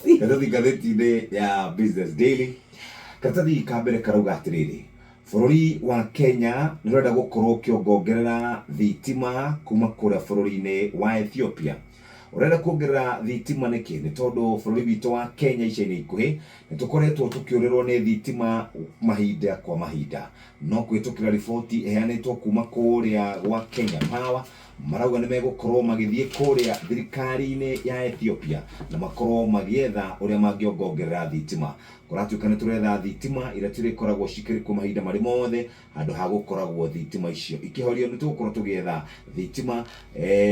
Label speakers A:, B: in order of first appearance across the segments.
A: Karatathi ngathĩti-inĩ ya Business Daily, karatathi ka mbere karauga atĩrĩrĩ, bũrũri wa Kenya nĩ ũrenda gũkorwo ũkĩongongerera thitima kuma kũrĩa bũrũri-inĩ wa Ethiopia. Ũrenda kuongerera thitima nĩkĩ? Nĩ tondũ bũrũri witũ wa Kenya ica-inĩ ikuhĩ nĩ tũkoretwo tũkĩũrĩrwo nĩ thitima mahinda kwa mahinda. No kũhĩtũkĩra riboti ĩheanĩtwo kuma kũrĩa gwa Kenya Power, marauga nĩ megũkorwo magĩthiĩ kũrĩa thirikari-inĩ ya Ethiopia na makorwo magĩetha ũrĩa mangĩongongerera thitima. Kũratuĩka nĩ tũretha thitima iria cirĩkoragwo cikĩrĩ kuo mahinda marĩ mothe handũ ha gũkoragwo thitima icio ikĩhorio. Nĩ tũgũkorwo tũgĩetha thitima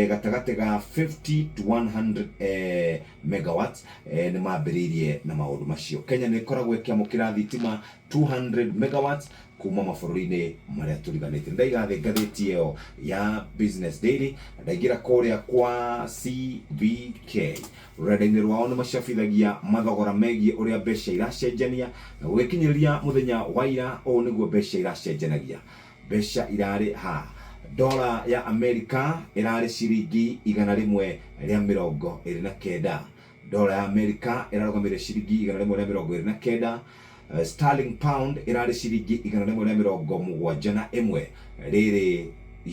A: gatagatĩ ga 50 to 100 megawatts. Nĩ mambĩrĩirie na maũndũ macio. Kenya nĩ ĩkoragwo ĩkĩamũkĩra thitima 200 megawatts kuma mabũrũri-inĩ marĩa tũriganĩtie. Ndaiga thĩ ngathĩti ĩyo ya Business Daily na ndaingĩra kũrĩa kwa CBK, rũrenda-inĩ rwao nĩ macabithagia mathogora megiĩ ũrĩa mbeca iracenjania, na gũgĩkinyĩrĩria mũthenya wa ira ũũ nĩguo mbeca iracenjanagia. Mbeca irarĩ ha? Dola ya Amerika ĩrarĩ ciringi 129. Dola ya Amerika ĩrarũgamĩrĩire ciringi 129. Sterling pound ĩrarĩ ciringi 171. Rĩrĩ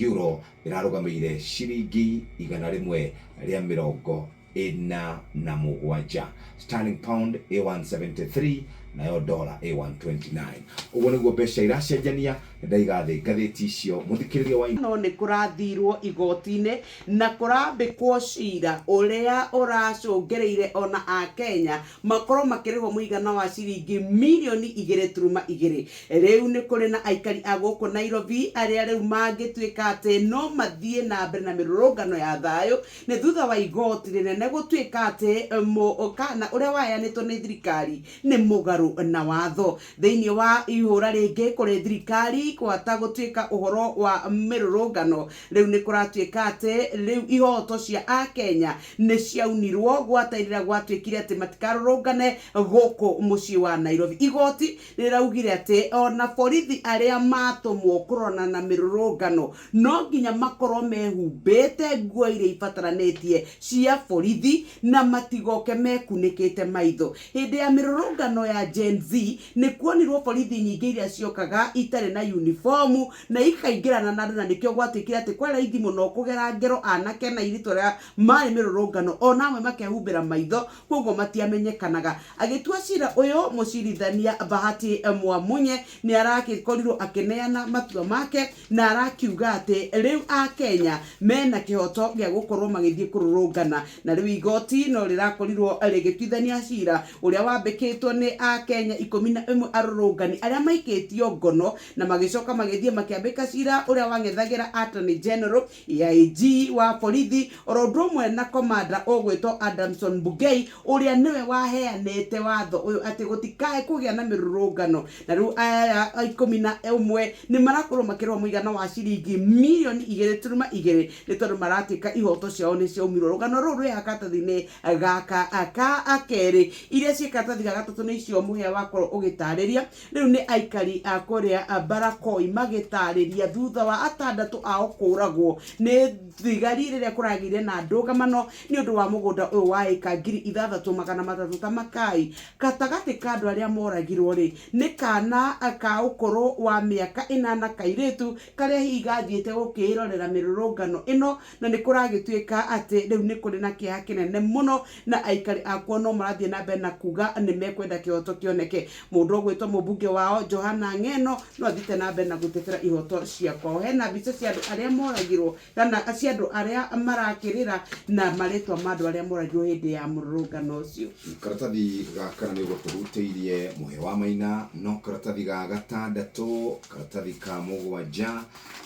A: euro ĩrarũgamĩire ciringi 147. Sterling pound ĩ 173, nayo dollar ĩ 129. Ũguo nĩguo mbeca iracenjania. Ndaiga thĩ ngathĩti icio, mũthikĩrĩria wa
B: No nĩ kũrathirwo igoti-inĩ na kũrambĩkwo cira ũrĩa ũracũngĩrĩire ona Akenya makorwo makĩrĩhwo mũigana wa ciringi mirioni 2.2. Rĩu nĩ kũrĩ na aikari a gũkũ Nairobi arĩa rĩu mangĩtuĩka atĩ no mathiĩ na mbere na mĩrũrũngano ya thayũ nĩ thutha wa igoti rĩnene gũtuĩka atĩ mũkana ũrĩa waheanĩtwo nĩ thirikari nĩ mũgarũ na watho. Thĩinĩ wa ihũra rĩngĩ kũrĩ thirikari gwata gũtuĩka ũhoro wa mĩrũrũngano, rĩu nĩ kũratuĩka atĩ rĩu ihoto cia Akenya nĩ ciaunirwo gwata rĩrĩa gwatuĩkire atĩ matikarũrũngane gũkũ mũciĩ wa Nairobi. Igoti rĩraugire atĩ ona borithi arĩa matũmwo kũrorana na mĩrũrũngano no nginya makorwo mehumbĩte nguo iria ibataranĩtie cia borithi na matigoke mekunĩkĩte maitho. Hĩndĩ ya mĩrũrũngano ya Gen Z nĩ kuonirwo borithi nyingĩ iria ciokaga itarĩ na uniform na ikaingĩrana na andũ, na nĩkĩo gwatuĩkire atĩ kwarĩ raithi mũno kũgera ngero anake na airĩtu arĩa marĩ mĩrũrũngano, ona amwe makehumbĩra maitho koguo matiamenyekanaga. Agĩtua cira ũyũ, mũcirithania Bahati Mwamunye nĩ aragĩkorirwo akĩneana matua make na arakiuga atĩ rĩu Akenya mena kĩhoto gĩa gũkorwo magĩthiĩ kũrũrũngana. Na rĩu igoti no rĩrakorirwo rĩgĩtuithania cira ũrĩa wambĩkĩtwo nĩ Akenya 11 arũrũngani arĩa maikĩtio ngono, na magĩcoka magĩthiĩ makĩambĩka cira ũrĩa wang'ethagĩra Attorney General, AIG wa borithi, oro ũndũ ũmwe na komanda ũgwĩtwo Adamson Bungei ũrĩa nĩwe waheanĩte watho ũyũ atĩ gũtikae kũgĩa na mĩrũrũngano. Na rĩu aya 11 nĩ marakorwo makĩrĩhwo mũigana wa ciringi mirioni 2.2 nĩ tondũ maratuĩka ihoto ciao nĩ ciaumirwo. Rũgano rũrũ rwĩ haha karatathi-inĩ gaka ka kerĩ. Iria ciĩ karatathi ga gatatũ nĩ icio mũhĩa wakorwo ũgĩtarĩria. Rĩu nĩ aikari a kũrĩa Barakoi magĩtarĩria thutha wa atandatũ ao kũragwo nĩ thigari rĩrĩa kũragĩire na ndũgamano nĩ ũndũ wa mũgũnda ũyũ wa ĩka 6300 Tamakai. Gatagatĩ ka andũ arĩa moragirwo rĩ, nĩ kana ka ũkũrũ wa mĩaka 8 kairĩtu karĩa hihi gathiĩte gũkĩĩrorera mĩrũrũngano ĩno, na nĩ kũragĩtuĩka atĩ rĩu nĩ kũrĩ na kĩeha kĩnene mũno na aikari akuo no marathiĩ na mbere na kuga nĩ mekwenda kĩhoto kĩoneke. Mũndũ ũgwĩtwo mũmbunge wao Johana Ng'eno no athiĩte na mbere na gũtetera ihoto cia kwao. Hena mbica cia andũ arĩa moragirwo kana cia andũ arĩa marakĩrĩra na marĩtwa ma andũ arĩa moragirwo hĩndĩ ya mũrũrũngano ũcio.
A: Karatathi ga kana nĩ ũgũtũhutĩirie mũhĩa wa maina, no karatathi ga gatandatũ, karatathi ka mũgwanja,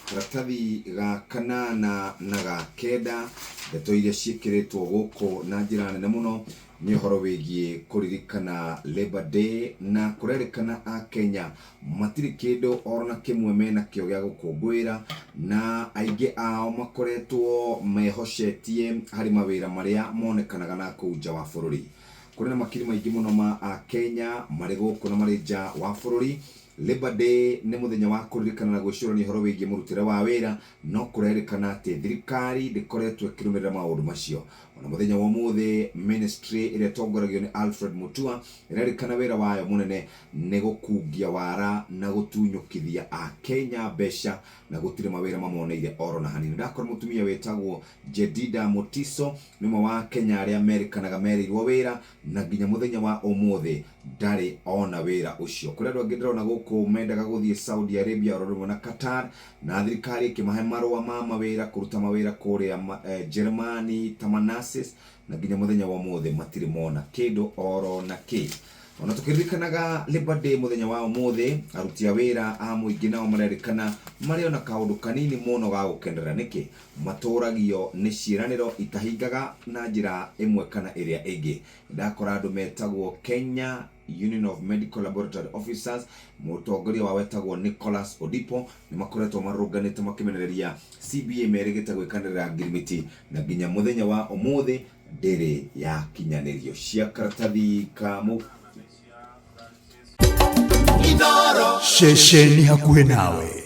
A: karatathi ga kanana na ga kenda, ndeto iria ciĩkĩrĩtwo gũkũ na njĩra nene mũno nĩ ũhoro wĩgiĩ kũririkana Labour Day, na kũrerĩkana Akenya matirĩ kĩndũ orona kĩmwe menakĩo gĩa gũkũngũĩra, na aingĩ ao makoretwo mehocetie harĩ mawĩra marĩa monekanaga na kũu nja wa bũrũri. Kũrĩ na makiri maingĩ mũno ma Akenya marĩ gũkũ na marĩ nja wa bũrũri. Labour Day nĩ mũthenya wa kũririkana na gwĩcũrania ũhoro wĩgiĩ mũrutĩre wa wĩra, no kũrerĩkana atĩ thirikari ndĩkoretwo ĩkĩrũmĩrĩra maũndũ macio. Ona mũthenya wa ũmũthĩ, ministry ĩrĩa ĩtongoragio nĩ Alfred Mutua ĩrerĩkana wĩra wayo mũnene nĩ gũkungia wara na gũtunyũkithia Akenya mbeca na gũtirĩ mawĩra mamoneire oro na hanini. Ndakora mũtumia wĩtagwo Jedida Mutiso nĩ ũmwe wa Akenya arĩa merĩkanaga merĩirwo wĩra na nginya mũthenya wa ũmũthĩ ndarĩ ona wĩra ũcio. Kũrĩ andũ angĩ ndĩrona gũkũ mendaga gũthiĩ Saudi Arabia oro rĩmwe na Qatar na thirikari ĩkĩmahe marũa ma mawĩra kũruta mawĩra kũrĩa Jeremani ta ma nurses na nginya mũthenya wa ũmũthĩ matirĩ mona kĩndũ oro na kĩ. Ona tũkĩririkanaga Labour Day mũthenya wa ũmũthĩ, aruti a wĩra a mũingĩ nao marerĩkana marĩ ona kaũndũ kanini mũno ga gũkenerera. Nĩkĩ? Matũragio nĩ ciĩranĩro itahingaga na njĩra ĩmwe kana ĩrĩa ĩngĩ. Ndakora andũ metagwo Kenya Union of Medical Laboratory Officers, mũtongoria wao etagwo Nicholas Odipo, nĩ makoretwo marũrũnganĩte makĩmenereria CBA merĩgĩte gwĩkanĩrĩra ngirimiti na nginya mũthenya wa ũmũthĩ ndĩrĩ yakinyanĩrio. Cia karatathi ka mũ
C: Ceceni hakuhĩ nawe.